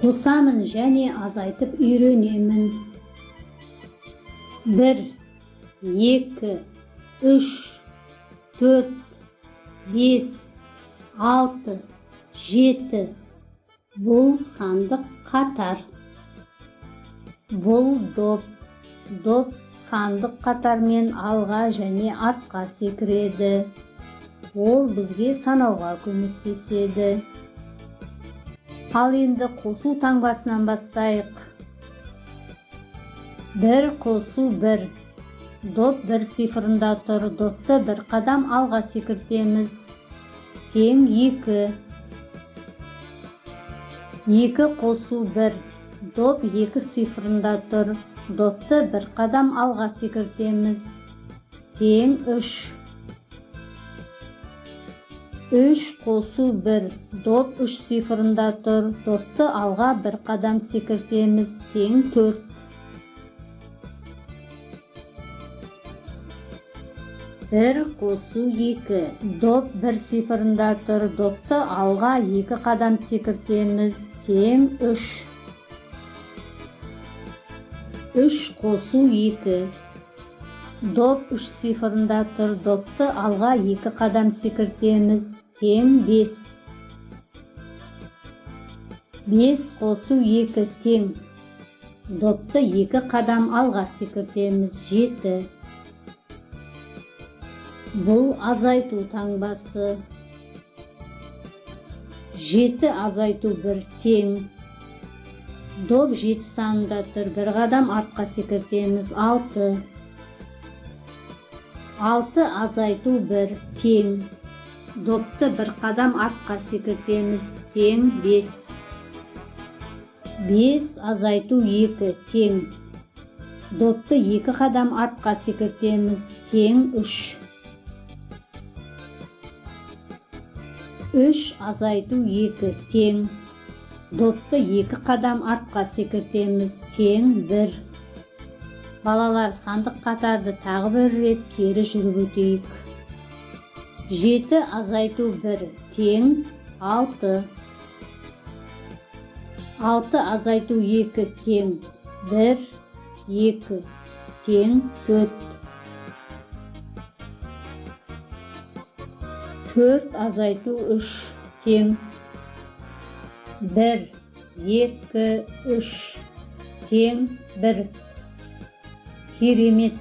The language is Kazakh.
Қосамын және азайтып үйренемін. 1, 2, 3, 4, 5, 6, 7. Бұл сандық қатар. Бұл доп. Доп сандық қатармен алға және артқа секіреді. Ол бізге санауға көмектеседі. Ал енді қосу таңбасынан бастайық. 1 қосу 1. Доп 1 цифрында тұр. Допты бір қадам алға секіртеміз. Тең 2. 2 қосу 1. Доп 2 цифрында тұр. Допты бір қадам алға секіртеміз. Тең 3. 3 қосу 1. Доп 3 цифрында тұр. Допты алға бір қадам секіртеміз. Тең 4. 1 қосу 2. Доп 1 цифрында тұр. Допты алға 2 қадам секіртеміз. Тең 3. 3 қосу 2. Доп 3 цифрында тұр. Допты алға 2 қадам секіртеміз. Тең 5. 5 қосу 2 тең. Допты 2 қадам алға секіртеміз. 7. Бұл азайту таңбасы. 7 азайту 1 тең. Доп 7 санында тұр. Бір қадам артқа секіртеміз. 6. 6 азайту 1 тең. Допты бір қадам артқа секіртеміз. Тең 5. 5 азайту 2 тең. Допты 2 қадам артқа секіртеміз. Тең 3. 3 азайту 2 тең. Допты 2 қадам артқа секіртеміз. Тең 1. Балалар, сандық қатарды тағы бір рет кері жүріп өтейік. 7 азайту 1 тең 6. 6 азайту 2 тең 1, 2 тең 4. 4 азайту 3 тең 1, 2, 3 тең 1. Керемет!